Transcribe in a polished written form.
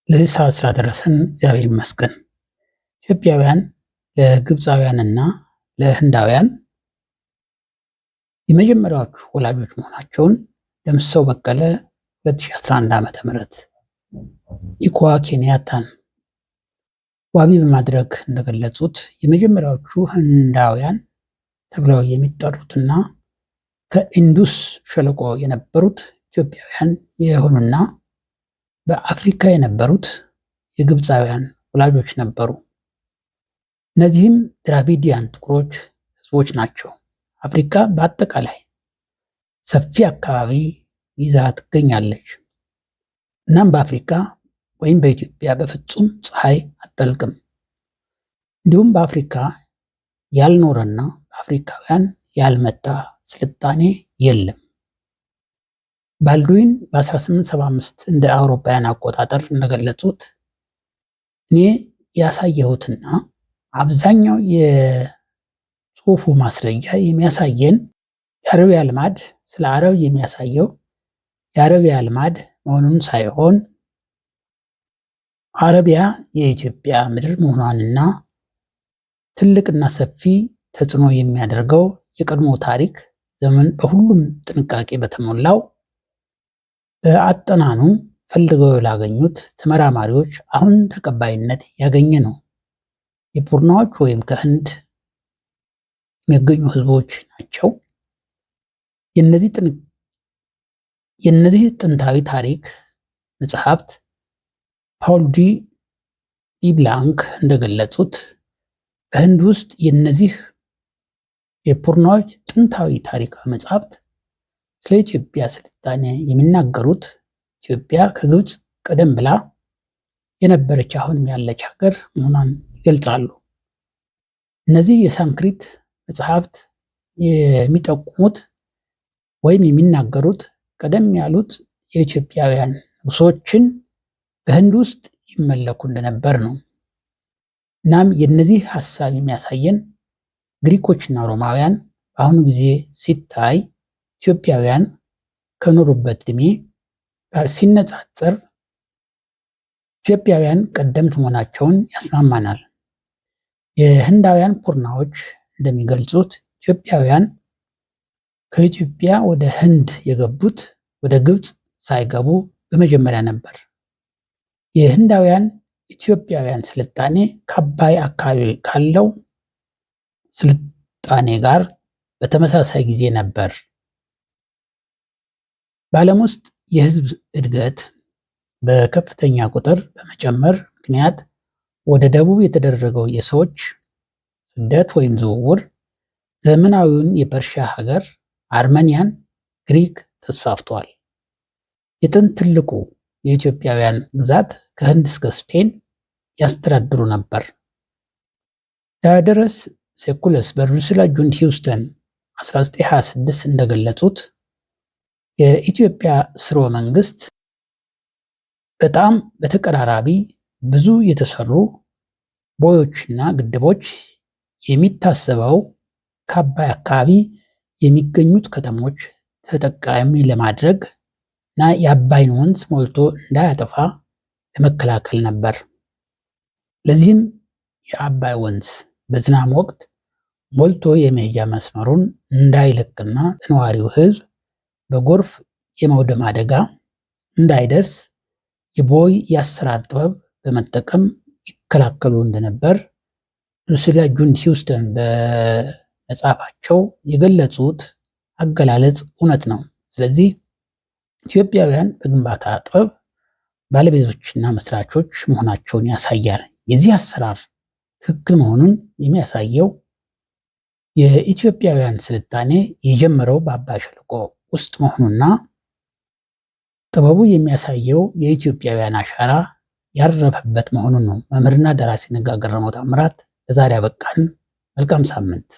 ለዚህ ሰዓት ስላደረሰን እግዚአብሔር ይመስገን። ኢትዮጵያውያን ለግብፃውያንና ለህንዳውያን የመጀመሪያዎቹ ወላጆች መሆናቸውን ደምሰው በቀለ 2011 ዓ.ም ኢኳ ኬንያታን ዋቢ በማድረግ እንደገለጹት፣ የመጀመሪያዎቹ ህንዳውያን ተብለው የሚጠሩትና ከኢንዱስ ሸለቆ የነበሩት ኢትዮጵያውያን የሆኑና በአፍሪካ የነበሩት የግብፃውያን ወላጆች ነበሩ። እነዚህም ድራቪዲያን ጥቁሮች ህዝቦች ናቸው። አፍሪካ በአጠቃላይ ሰፊ አካባቢ ይዛ ትገኛለች። እናም በአፍሪካ ወይም በኢትዮጵያ በፍጹም ፀሐይ አትጠልቅም። እንዲሁም በአፍሪካ ያልኖረና በአፍሪካውያን ያልመጣ ስልጣኔ የለም። ባልድዊን በ1875 እንደ አውሮፓውያን አቆጣጠር እንደገለጹት፣ እኔ ያሳየሁትና አብዛኛው የጽሁፉ ማስረጃ የሚያሳየን የአረቢያ ልማድ ስለ አረብ የሚያሳየው የአረቢያ ልማድ መሆኑን ሳይሆን አረቢያ የኢትዮጵያ ምድር መሆኗንና ትልቅና ሰፊ ተጽዕኖ የሚያደርገው የቀድሞ ታሪክ ዘመን በሁሉም ጥንቃቄ በተሞላው በአጠናኑ ፈልገው ላገኙት ተመራማሪዎች አሁን ተቀባይነት ያገኘ ነው። የፑርናዎች ወይም ከህንድ የሚገኙ ህዝቦች ናቸው። የእነዚህ ጥንታዊ ታሪክ መጽሐፍት ፓውል ዲ ብላንክ እንደገለጹት፣ በህንድ ውስጥ የእነዚህ የፑርናዎች ጥንታዊ ታሪካዊ መጽሐፍት ስለ ኢትዮጵያ ስልጣኔ የሚናገሩት ኢትዮጵያ ከግብፅ ቀደም ብላ የነበረች አሁንም ያለች ሀገር መሆኗን ይገልጻሉ። እነዚህ የሳንስክሪት መጽሐፍት የሚጠቁሙት ወይም የሚናገሩት ቀደም ያሉት የኢትዮጵያውያን ንጉሶችን በህንድ ውስጥ ይመለኩ እንደነበር ነው። እናም የእነዚህ ሀሳብ የሚያሳየን ግሪኮችና ሮማውያን በአሁኑ ጊዜ ሲታይ ኢትዮጵያውያን ከኖሩበት ዕድሜ ጋር ሲነጻጸር ኢትዮጵያውያን ቀደምት መሆናቸውን ያስማማናል። የህንዳውያን ፑርናዎች እንደሚገልጹት ኢትዮጵያውያን ከኢትዮጵያ ወደ ህንድ የገቡት ወደ ግብፅ ሳይገቡ በመጀመሪያ ነበር። የህንዳውያን ኢትዮጵያውያን ስልጣኔ ከአባይ አካባቢ ካለው ስልጣኔ ጋር በተመሳሳይ ጊዜ ነበር። በዓለም ውስጥ የህዝብ እድገት በከፍተኛ ቁጥር በመጨመር ምክንያት ወደ ደቡብ የተደረገው የሰዎች ስደት ወይም ዝውውር ዘመናዊውን የፐርሺያ ሀገር፣ አርመኒያን፣ ግሪክ ተስፋፍተዋል። የጥንት ትልቁ የኢትዮጵያውያን ግዛት ከህንድ እስከ ስፔን ያስተዳድሩ ነበር። ዲዮዶረስ ሲኩለስ በሉሲላ ጁን ሂውስተን 1926 እንደገለጹት፣ የኢትዮጵያ ስርወ መንግስት በጣም በተቀራራቢ ብዙ የተሰሩ ቦዮችና ግድቦች የሚታሰበው ከአባይ አካባቢ የሚገኙት ከተሞች ተጠቃሚ ለማድረግ እና የአባይን ወንዝ ሞልቶ እንዳያጠፋ ለመከላከል ነበር። ለዚህም የአባይ ወንዝ በዝናብ ወቅት ሞልቶ የመሄጃ መስመሩን እንዳይለቅና ነዋሪው ሕዝብ በጎርፍ የመውደም አደጋ እንዳይደርስ የቦይ የአሰራር ጥበብ በመጠቀም ይከላከሉ እንደነበር ሉሲላ ጁን ሂውስተን በመጽሐፋቸው የገለጹት አገላለጽ እውነት ነው። ስለዚህ ኢትዮጵያውያን በግንባታ ጥበብ ባለቤቶችና መስራቾች መሆናቸውን ያሳያል። የዚህ አሰራር ትክክል መሆኑን የሚያሳየው የኢትዮጵያውያን ስልጣኔ የጀመረው በአባይ ሸለቆ ውስጥ መሆኑና ጥበቡ የሚያሳየው የኢትዮጵያውያን አሻራ ያረፈበት መሆኑን ነው። መምህርና ደራሲ ነጋ ገረመው ታምራት ለዛሬ አበቃን። መልካም ሳምንት።